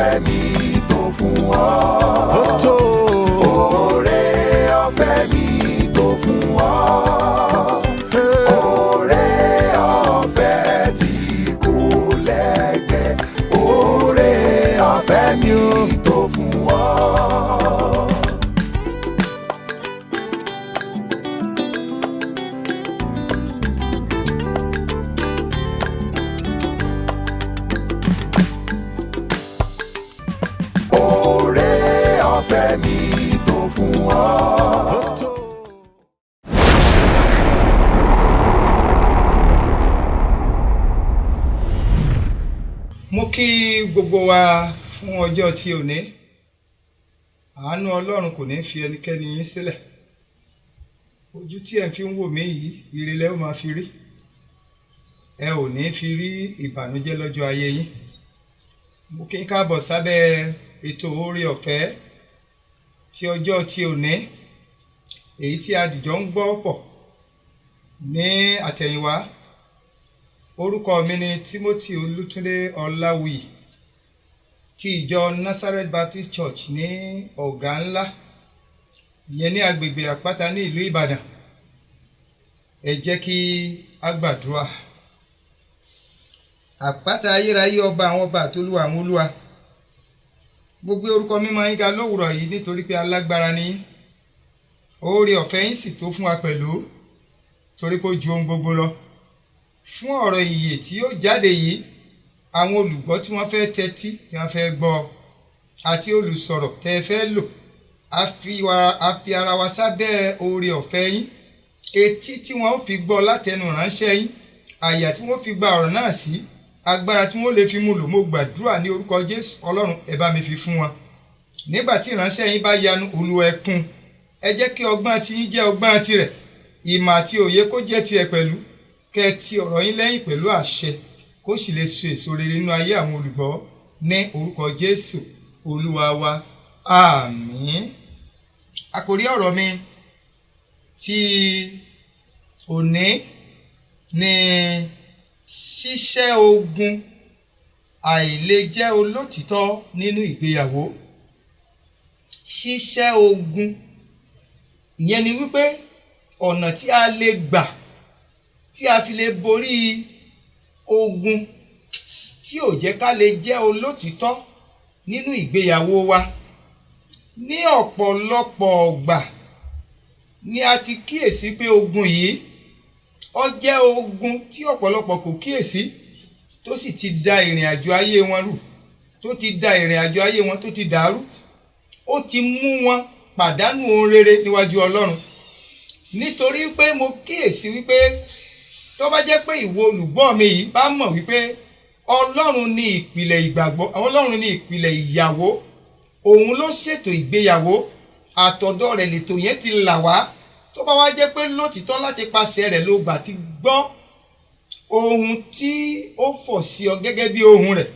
Ọ̀fẹ́ mi tó fún ọ. Ó tó. Oore ọ̀fẹ́ mi tó fún ọ. Oore ọ̀fẹ́ tí kò lẹ́gbẹ́. Oore ọ̀fẹ́ mi tó fún ọ. Oore ọ̀fẹ́ mi tó fún ọ. Ó tó. Mo kí gbogbo wa fún ọjọ́ tí òní. Àánú Ọlọ́run kò ní fi ẹnikẹ́ni yín sílẹ̀. Ojú tí ẹ̀ ń fi ń wò mí yìí, ire lẹ ó máa fi rí. Ẹ ò ní fi rí ìbànújẹ́ lọ́jọ́ ayé yín. Mo kí n káàbọ̀ sábẹ́ ètò oore ọ̀fẹ́ ti ọjọ́ tí òní, èyí tí a dìjọ ń gbọ́ pọ̀ ní àtẹ̀yìnwá. Orúkọ mi ni Timothy Olútúndé Ọláwuyì ti ìjọ Nazareth Baptist Church ní Ọ̀gá Ńlá, ìyẹn ní agbègbè Àpáta ní ìlú Ìbàdàn. Ẹ jẹ́ kí a gbàdúrà. Àpáta ayérayé, ọba àwọn ọba àtolúwa àwọn olúwa. Mo gbé orúkọ mímọ́ yín ga lówùrọ̀ yìí nítorí pé alágbára ni yín. Oore ọ̀fẹ́ yín sì tó fún wa pẹ̀lú, torí pé ó ju ohun gbogbo lọ. Fún ọ̀rọ̀ ìyè tí yóò jáde yìí, àwọn olùgbọ́ tí wọ́n fẹ́ tẹ́tí, tí wọ́n fẹ́ gbọ́, àti olùsọ̀rọ̀ tẹ́ ẹ fẹ́ lò, a fi ara wa sábẹ́ oore ọ̀fẹ́ yín. Etí tí wọ́n fi gbọ́ látẹnu ìránṣẹ́ yín, àyà tí wọ́n fi gba ọ̀rọ̀ náà sí, agbára tí wọ́n lè fi mú lò, mo gbàdúrà ní orúkọ Jésù. Ọlọ́run, ẹ bá mi fi fún wọn. Nígbà tí ìránṣẹ́ yín bá yanu, Olúwa, ẹ kún. Ẹ jẹ́ kí ọgbọ́n tí yín jẹ́ ọgbọ́n tirẹ̀, ìmọ̀ àti òye kó jẹ́ tiẹ̀ pẹ̀lú, kẹ́ ẹ ti ọ̀rọ̀ yín lẹ́yìn pẹ̀lú àṣẹ, kó sì lè so èso rere nínú ayé àwọn olùgbọ́ ní orúkọ Jésù Olúwa wa. Àmín. Àkòrí ọ̀rọ̀ mi tí òní ni ṣíṣẹ́ ogun àìlèjẹ́ olótìtọ́ nínú ìgbéyàwó. Ṣíṣẹ́ ogun ìyẹn ni wípé ọ̀nà tí a lè gbà tí a fi lè borí ogun tí ò jẹ́ ká lè jẹ́ olótìtọ́ nínú ìgbéyàwó wa. Ní ọ̀pọ̀lọpọ̀ ọ̀gbà ni a ti kíyèsí pé ogun yìí ó jẹ́ ogun tí ọ̀pọ̀lọpọ̀ kò kíyèsí, tó sì ti da ìrìn àjò ayé wọn rú, tó ti da ìrìn àjò ayé wọn, tó ti dàrú. Ó ti mú wọn pàdánù ohun rere níwájú Ọlọ́run. Nítorí pé mo kíyèsí wípé tó bá jẹ́ pé ìwọ olùgbọ́ mi yìí bá mọ̀ wípé Ọlọ́run ni ìpìlẹ̀ ìgbàgbọ́, Ọlọ́run ni ìpìlẹ̀ ìyàwó, òun ló ṣètò ìgbéyàwó, àtọ̀dọ̀ rẹ̀ lètò yẹn ti là wá. Tó bá wá jẹ́ pé lótìtọ́ láti pasẹ̀ rẹ̀ ló gbà ti gbọ́ ohun tí ó fọ̀ sí ọ gẹ́gẹ́ bí ohun rẹ̀,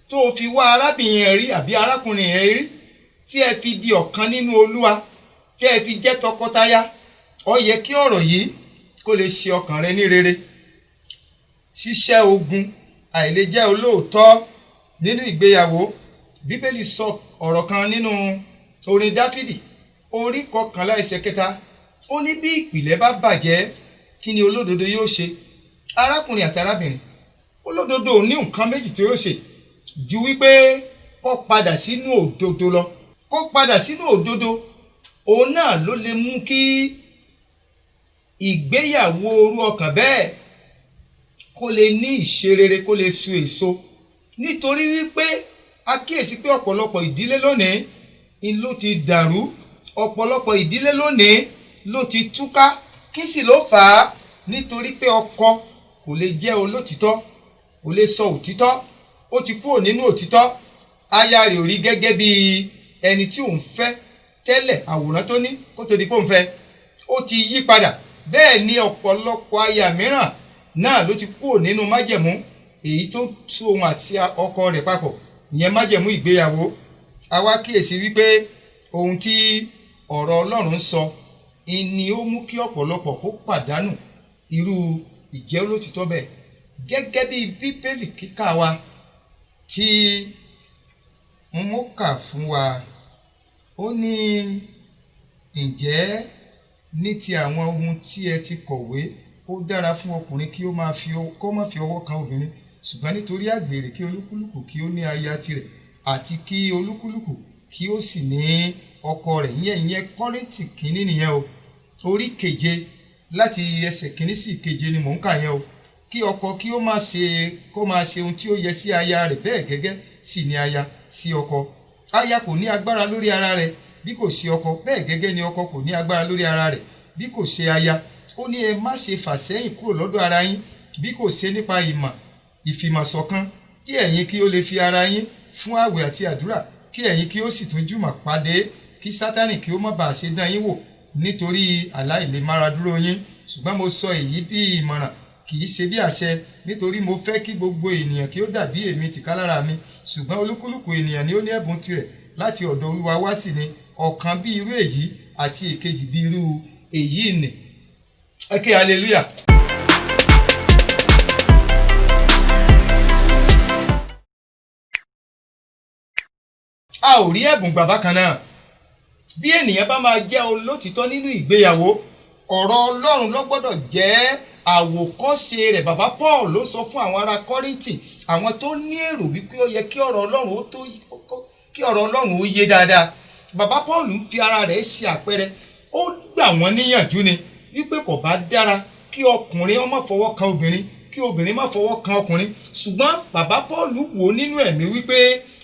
tó o fi wá arábìnrin rẹ̀ rí àbí arákùnrin rẹ̀ rí, tí ẹ fi di ọ̀kan nínú Olúwa, tí ẹ fi jẹ́ tọkọtaya, ó yẹ kí ọ̀rọ̀ yìí kó lè ṣe ọkàn rẹ ní rere. Ṣíṣẹ́ ogun àìlèjẹ́ olóòótọ́ nínú ìgbéyàwó. Bíbélì sọ ọ̀rọ̀ kan nínú orin Dáfídì orí 11 ẹsẹ̀ 3. Ó ní bí ìpìlẹ̀ bá bàjẹ́, kí ni olódodo yóò ṣe? Arákùnrin àti arábìnrin, olódodo ò ní nǹkan méjì tí yóò ṣe ju wípé kó padà sínú òdodo lọ. Kó padà sínú òdodo, òun náà ló lè mú kí ìgbéyàwó orú ọkàn bẹ́ẹ̀ kó lè ní ìṣerere, kó lè so èso. Nítorí wípé a kíyèsí pé ọ̀pọ̀lọpọ̀ ìdílé lónìí ni ló ti dàrú, ọ̀pọ̀lọpọ̀ ìdílé lónìí ló ti túká. Kí sì ló fà á? Nítorí pé ọkọ kò lè jẹ́ olótìtọ́, kò lè sọ òtítọ́, ó ti kúrò nínú òtítọ́. Aya rẹ̀ ò rí gẹ́gẹ́ bí ẹni tí òun fẹ́ tẹ́lẹ̀. Àwòrán tó ní kó tó di pé òun fẹ́, ó ti yí padà. Bẹ́ẹ̀ ni ọ̀pọ̀lọpọ̀ aya mìíràn náà ló ti kúrò nínú májẹ̀mú èyí tó tú òun àti ọkọ rẹ̀ papọ̀, ìyẹn májẹ̀mú ìgbéyàwó. A wá kíyèsí wípé ohun tí ọ̀rọ̀ Ọlọ́run sọ ni ó mú kí ọ̀pọ̀lọpọ̀ kó pàdánù irú ìjẹ́ olótìtọ́ bẹ́ẹ̀. Gẹ́gẹ́ bí Bíbélì kíkà wa tí N ó kà fún wa. Ó ní, ǹjẹ́ ní ti àwọn ohun tí ẹ ti kọ̀wé, ó dára fún ọkùnrin kí ó máa fi kó má fi ọwọ́ kan obìnrin, ṣùgbọ́n nítorí àgbèrè, kí olúkúlùkù kí ó ní aya tirẹ̀, àti kí olúkúlùkù kí ó sì ní ọkọ rẹ̀. Ìyẹn Kọ́ríńtì kínní nìyẹn o, orí 7 láti ẹsẹ̀ 1 sí 7 ni mò ń kà yẹn o. Kí ọkọ kí ó má ṣe kó máa ṣe ohun tí ó yẹ sí aya rẹ̀, bẹ́ẹ̀ gẹ́gẹ́ sì ni aya sí ọkọ. Aya kò ní agbára lórí ara rẹ̀ bí kò ṣe ọkọ, bẹ́ẹ̀ gẹ́gẹ́ ni ọkọ kò ní agbára lórí ara rẹ̀ bí kò ṣe aya. Ó ní ẹ má ṣe fà sẹ́yìn kúrò lọ́dọ̀ ara yín bí kò ṣe nípa ìmọ̀ ìfìmọ̀ṣọ̀kan, kí ẹ̀yin kí ó lè fi ara yín fún àwẹ̀ àti àdúrà, kí ẹ̀yin kí ó sì tún jùmọ̀ pàdé, kí Sátánì kí ó má bàa ṣe dán yín wò nítorí aláìlèmáradúró yín. Ṣùgbọ́n mo sọ èyí bí ìmọ̀ràn, kì í ṣe bí àṣẹ, nítorí mo fẹ́ kí gbogbo ènìyàn kí ó dàbí èmi tìkálára mi. Ṣùgbọ́n olúkúlùkù ènìyàn ni ó ní ẹ̀bùn tirẹ̀ láti ọ̀dọ̀ Olúwa wá sí ni, ọ̀kan bí irú èyí àti èkejì bí irú èyí nì. Ẹ ké hallelujah. A ò rí ẹ̀bùn gbà bákan náà. Bí ènìyàn bá máa jẹ́ olótìtọ́ nínú ìgbéyàwó, ọ̀rọ̀ Ọlọ́run ló gbọ́dọ̀ jẹ́ àwòkọ́ṣe rẹ̀. Bàbá Paul ló sọ fún àwọn ará Kọ́ríńtì, àwọn tó ní èrò wípé ó yẹ kí ọ̀rọ̀ Ọlọ́run ó tó, kí ọ̀rọ̀ Ọlọ́run ó yé dáadáa. Bàbá Paul ń fi ara rẹ̀ ṣe àpẹẹrẹ, ó gbà wọ́n níyànjú ni wípé kò bá dára kí ọkùnrin ó má fọwọ́ kan obìnrin, kí obìnrin má fọwọ́ kan ọkùnrin. Ṣùgbọ́n bàbá Paul wò nínú ẹ̀mí wípé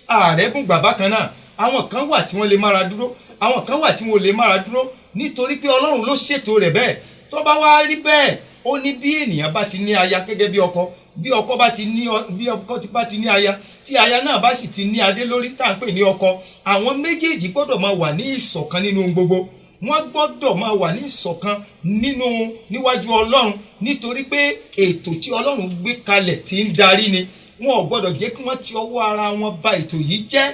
ààrẹ bùn bàbá kan náà, àwọn kan wà tí wọ́n lè mára dúró, àwọn kan wà tí wọ́n lè mára dúró, nítorí pé Ọlọ́run ló ṣètò rẹ̀ bẹ́ẹ̀. Tó bá wá rí bẹ́ẹ̀, ó ní bí ènìyàn bá ti ní aya gẹ́gẹ́ bí ọkọ, bí ọkọ bá ti ní, bí ọkọ bá ti ní aya, tí aya náà bá sì ti ní adé lórí tá à ń pè ní ọkọ, àwọn méjèèjì gbọ́dọ̀ máa wà ní ìṣọ̀kan nínú ohun gbogbo. Wọ́n gbọ́dọ̀ máa wà ní ìṣọ̀kan nínú níwájú Ọlọ́run, nítorí pé ètò tí Ọlọ́run gbé kalẹ̀ tí ń darí ni. Wọn ò gbọ́dọ̀ jẹ́ kí wọ́n ti ọwọ́ ara wọn ba ètò yìí jẹ́.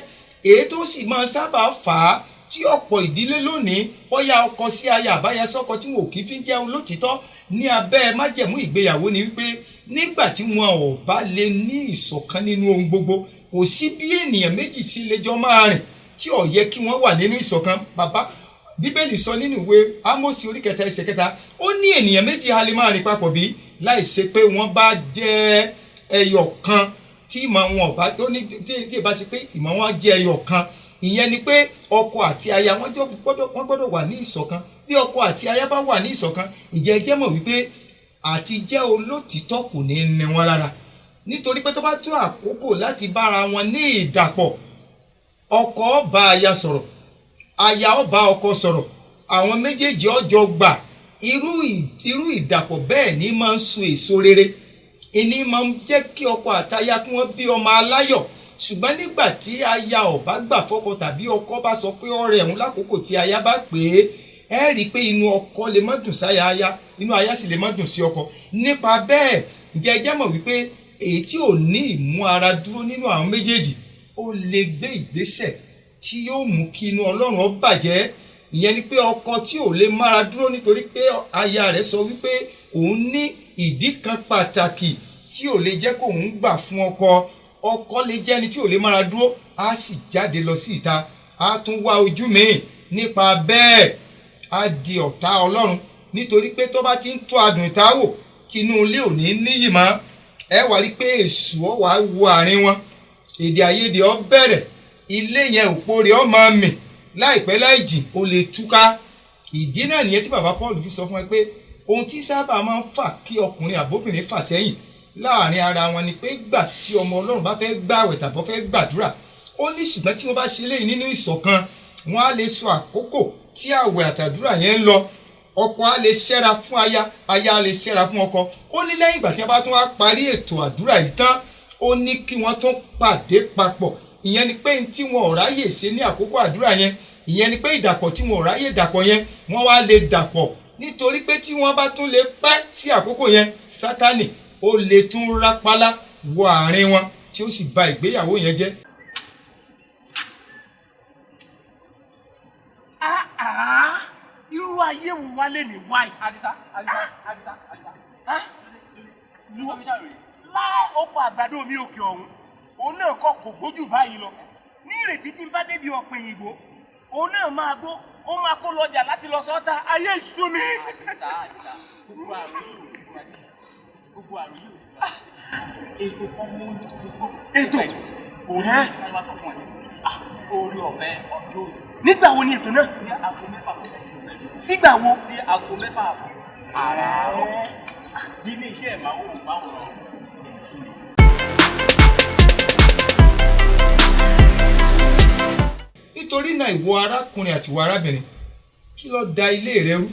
Èyí tó sì máa sábà fà á tí ọ̀pọ̀ ìdílé lónìí, bóyá ọkọ sí aya àbáyá sọ́kọ, tí wọn ò kí fi ń jẹun lótìtọ́ ní abẹ́ májẹ̀mú ìgbéyàwó ni wípé nígbà tí wọn ò bá lè ní ìṣọ̀kan nínú ohun gbogbo, kò sí bí ènìyàn méjì sí lè jọ máa rìn tí ò yẹ kí wọ́n wà nínú ìṣọ̀kan. Bàbá Bíbélì sọ nínú ìwé Ámósì orí 3 ẹsẹ̀ 3, ó ní ènìyàn méjì a lè máa rìn papọ̀ bí láì ṣe pé wọ́n bá jẹ́ ẹyọ kan, tí ìmọ̀ wọn bá tó ní tí ìbá ṣe pé ìmọ̀ wọn jẹ́ ẹyọ kan. Ìyẹn ni pé ọkọ àti aya wọ́n gbọ́dọ̀ wà ní ìṣọ̀kan. Bí ọkọ àti aya bá wà ní ìṣọ̀kan, ǹjẹ́ ẹ jẹ́ mọ̀ wípé àti jẹ́ olótìtọ́ kò ní ní wọn lára, nítorí pé tó bá tó àkókò láti bára wọn ní ìdàpọ̀, ọkọ ó bá aya sọ̀rọ̀, aya ó bá ọkọ sọ̀rọ̀, àwọn méjèèjì ó jọ gbà. Irú ìdàpọ̀ bẹ́ẹ̀ ni máa ń so èso rere, ìní máa ń jẹ́ kí ọkọ àtaya kí wọ́n bí ọmọ aláyọ̀. Ṣùgbọ́n nígbà tí aya ò bá gbà fọ́kọ tàbí ọkọ bá sọ pé ọ̀rẹ́ òun lákòókò tí aya bá pè é, ẹ rí i pé inú ọkọ lè má dùn sáya aya, inú aya sì lè má dùn sí ọkọ. Nípa bẹ́ẹ̀, ǹjẹ́ ẹ jẹ́ mọ̀ wípé èyí tí ò ní ìmú ara dúró nínú àwọn méjèèjì, ó lè gbé ìgbésẹ̀ tí yóò mú kí inú Ọlọ́run ó bàjẹ́. Ìyẹn ni pé ọkọ tí ò lè mára dúró nítorí pé aya rẹ̀ sọ wípé òun ní ìdí kan pàtàkì tí ò lè jẹ́ kó òun gbà fún ọkọ, ọkọ lè jẹ́ ẹni tí ò lè mára dúró, á sì jáde lọ sí ìta, á tún wá ojú míì. Nípa bẹ́ẹ̀, á di ọ̀tá Ọlọ́run, nítorí pé tó bá ti ń tó adùn ìta wò, tinú ilé ò ní níyì mọ́. Ẹ wá rí pé èṣù ó wá wo àárín wọn, èdè àìyedè ó bẹ̀rẹ̀, ilé yẹn òpó rẹ̀ ó máa mì láìpẹ́ láì jìn, ó lè túká. Ìdí náà nìyẹn tí bàbá Paul fi sọ fún ẹ pé ohun tí sábà máa ń fà kí ọkùnrin àbóbìnrin fà sẹ́yìn láàrin ara wọn ni pé gbà tí ọmọ Ọlọ́run bá fẹ́ gbààwẹ̀ tàbí fẹ́ gbàdúrà, ó ní ṣùgbọ́n tí wọ́n bá ṣe léyìí nínú ìṣọ̀kan, wọ́n á lè sọ àkókò tí àwẹ̀ àtàdúrà yẹn ń lọ. Ọkọ á lè ṣẹ́ra fún aya, aya á lè ṣẹ́ra fún ọkọ. Ó ní lẹ́yìn ìgbà tí wọ́n bá tún wá parí ètò àdúrà yìí tán, ó ní kí wọ́n tún pàdé papọ̀. Ìyẹn ni pé tí wọn ò ráyè ṣe ní àkókò àdúrà yẹn, ìyẹn ni pé ìdàpọ̀ tí wọn ò ráyè dàpọ̀ yẹn, wọ́n wá lè dàpọ̀, nítorí pé tí wọ́n bá tún lè pẹ́ sí àkókò yẹn, Sátánì ó lè tún rápálá wọ àárín wọn tí ó sì ba ìgbéyàwó yẹn jẹ́. Irú ayé wo wá lè ní wáyé? Àdìsá, Àdìsá, Àdìsá, Àdìsá. Láì oko àgbàdo mi òkè ọ̀hún, òun náà kọ́ kò gbójú báyìí lọ. Ní ìrètí tí n bá débi ọ̀pẹ̀ òyìnbó òun náà máa gbó, ó máa kó lọ́jà láti lọ sọ́ta. Ayé ìṣú mi. Àdìsá, Àdìsá, gbogbo àrùn yìí ò ní fún Àdìsá. Gbogbo àrùn yìí ò ní fún Àdìsá. Ètò kan mú gbogbo. Ètò? Òun ní wọ́n wá sọ fún ẹ. Orí ọ̀fẹ́ ọjọ́ òní. Nígbà wo ni ètò náà? Ní aago 6 kọjá ìṣẹ́jú mẹ́rin. Sígbà wo? Sí aago 6:30 àràárọ̀. Nílé iṣẹ́ ìmáwòrán ẹ̀sìn. Nítorí náà, ìwọ arákùnrin àti ìwọ arábìnrin, kí ló da ilé rẹ rú?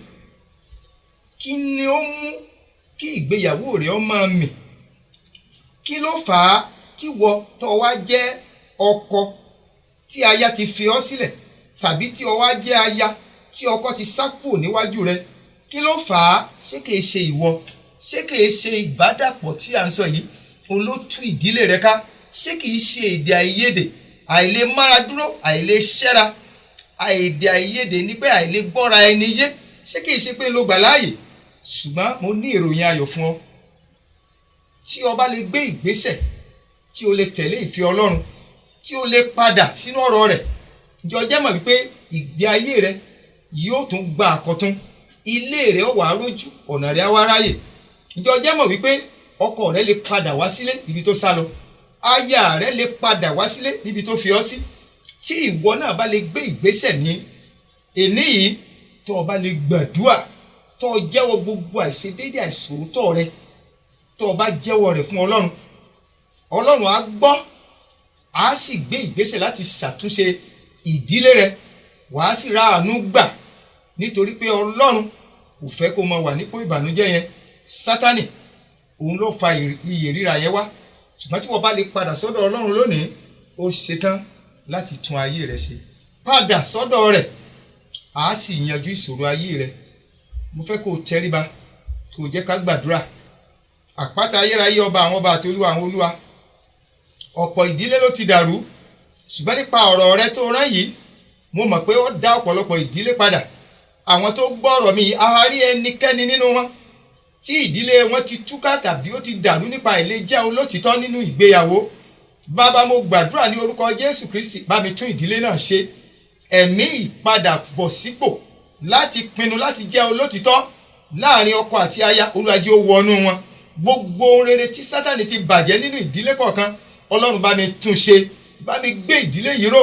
Kí ni ó mú kí ìgbéyàwó rẹ ó máa mì? Kí ló fà á tí wọ tó wá jẹ́ ọkọ tí aya ti fi ọ́ sílẹ̀, tàbí tí ó wá jẹ́ aya tí ọkọ ti sá kúrò níwájú rẹ? Kí ló fà á? Ṣé kìí ṣe ìwọ? Ṣé kìí ṣe ìbádàpọ̀ tí à ń sọ yìí òun ló tú ìdílé rẹ ká? Ṣé kìí ṣe èdè àìyedè, àìlè mára dúró, àìlè ṣẹ́ra, àìdè àìyedè ní pé àìlè gbọ́ra ẹni yé? Ṣé kìí ṣe pé ló gbà láàyè? Ṣùgbọ́n mo ní ìròyìn ayọ̀ fún ọ. Tí o bá lè gbé ìgbésẹ̀, tí o lè tẹ̀lé ìfẹ́ Ọlọ́run, tí o lè padà sínú ọ̀rọ̀ rẹ̀, ǹjẹ́ o jẹ́ mọ̀ wípé ìgbé ayé rẹ yóò tún gba àkọ́tún, ilé rẹ ó wà á rójú, ọ̀nà rẹ á wá ráyè. Ǹjẹ́ o jẹ́ mọ̀ wípé ọkọ rẹ lè padà wá sílé ibi tó sá lọ, aya rẹ lè padà wá sílé níbi tó fi ọ́ sí, tí ìwọ náà bá lè gbé ìgbésẹ̀ ní èní yìí, tó o bá lè gbàdúà, tó o jẹ́wọ́ gbogbo àìṣedéédé, àìṣòótọ́ rẹ, tó o bá jẹ́wọ́ rẹ̀ fún Ọlọ́run, Ọlọ́run á gbọ́, á sì gbé ìgbésẹ̀ láti ṣàtúnṣe ìdílé rẹ, wàá sì ra àánú gbà, nítorí pé Ọlọ́run kò fẹ́ kó máa wà nípò ìbànújẹ́ yẹn. Sátánì òun ló fa iyè ríra yẹn wá. Ṣùgbọ́n tí wọ́n bá lè padà sọ́dọ̀ Ọlọ́run lónìí, ó ṣetán láti tún ayé rẹ ṣe. Padà sọ́dọ̀ rẹ̀, á sì yanjú ìṣòro ayé rẹ. Mo fẹ́ kó o tẹríba, kó o jẹ́ ká gbàdúrà. Àpáta ayérayé, ọba àwọn ọba àti olúwa àwọn olúwa, ọ̀pọ̀ ìdílé ló ti dàrú, ṣùgbọ́n nípa ọ̀rọ̀ rẹ tó rán yìí, mo mọ̀ pé ó dá ọ̀pọ̀lọpọ̀ ìdílé padà. Àwọn tó gbọ́ ọ̀rọ̀ mi yìí, a rí ẹnikẹ́ni nínú wọn tí ìdílé wọn ti túká tàbí ó ti dàrú nípa àìlèjẹ́ olótìtọ́ nínú ìgbéyàwó, Bàbá, mo gbàdúrà ní orúkọ Jésù Kristi, bá mi tún ìdílé náà ṣe. Ẹ̀mí ìpadàbọ̀sípò láti pinnu láti jẹ́ olótìtọ́ láàrin ọkọ àti aya, Olúwa jẹ́ ó wọnú wọn. Gbogbo ohun rere tí Sátánì ti bàjẹ́ nínú ìdílé kọ̀ọ̀kan, Ọlọ́run bá mi tún ṣe, bá mi gbé ìdílé yìí ró,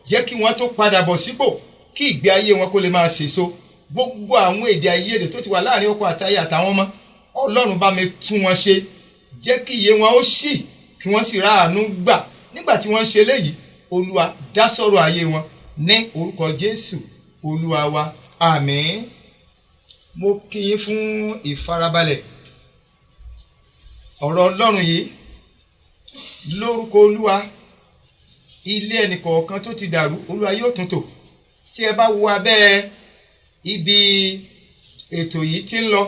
jẹ́ kí wọ́n tó padà bọ̀ sípò, kí ìgbé ayé wọn kó lè máa sèso. Gbogbo àwọn èdè àìyedè tó ti wà láàrin ọkọ àtaya àtàwọn ọmọ, Ọlọ́run bá mi tún wọn ṣe, jẹ́ kí iye wọn ó ṣì, kí wọ́n sì ráàánú gbà nígbà tí wọ́n ń ṣe léyìí. Olúwa, dá sọ̀rọ̀ ayé wọn ní orúkọ Jésù Olúwa wa, àmín. Mo kí yín fún ìfarabalẹ̀ ọ̀rọ̀ Ọlọ́run yìí. Lórúkọ Olúwa, ilé ẹnìkọ̀ọ̀kan tó ti dàrú, Olúwa yóò tún tò. Tí ẹ bá wo abẹ́ ibi ètò yìí tí ń lọ,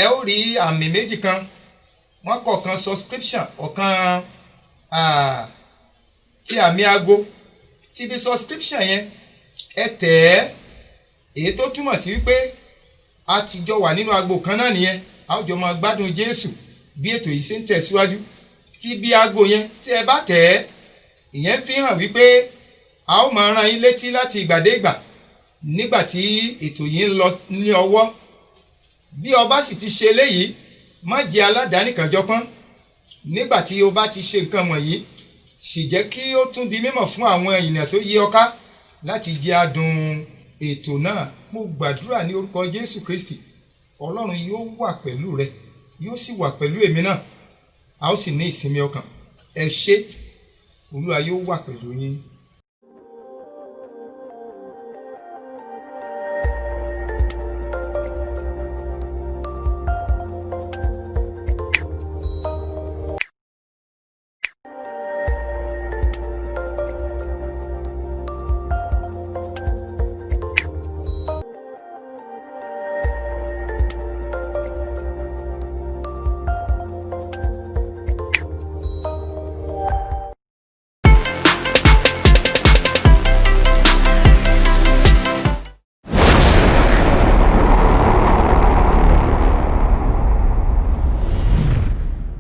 ẹ ó rí àmì méjì kan. Wọ́n kọ̀ọ̀kan subscription, ọ̀kan tí àmì aago. Tí bí subscription yẹn, ẹ tẹ̀ ẹ́, èyí tó túmọ̀ sí wípé a ti jọ wà nínú agbo kan náà nìyẹn, a ó jọ máa gbádùn Jésù bí ètò yìí ṣe ń tẹ̀síwájú. Tí bí aago yẹn, tí ẹ bá tẹ̀ ẹ́, ìyẹn fi hàn wípé a ó máa rán yín létí láti ìgbà dé ìgbà nígbà tí ètò yìí ń lọ ní ọwọ́. Bí o bá sì ti ṣe eléyìí, má jẹ́ aládàánìkànjọpọ́n. Nígbà tí o bá ti ṣe nǹkan wọ̀nyí, sì jẹ́ kí ó tún di mímọ̀ fún àwọn ènìyàn tó yí ọ ká láti jẹ adùn ètò náà. Mo gbàdúrà ní orúkọ Jésù Kristi, Ọlọ́run yóò wà pẹ̀lú rẹ, yóò sì wà pẹ̀lú èmi náà, a ó sì ní ìsinmi ọkàn. Ẹ ṣé, Olúwa yóò wà pẹ̀lú yín.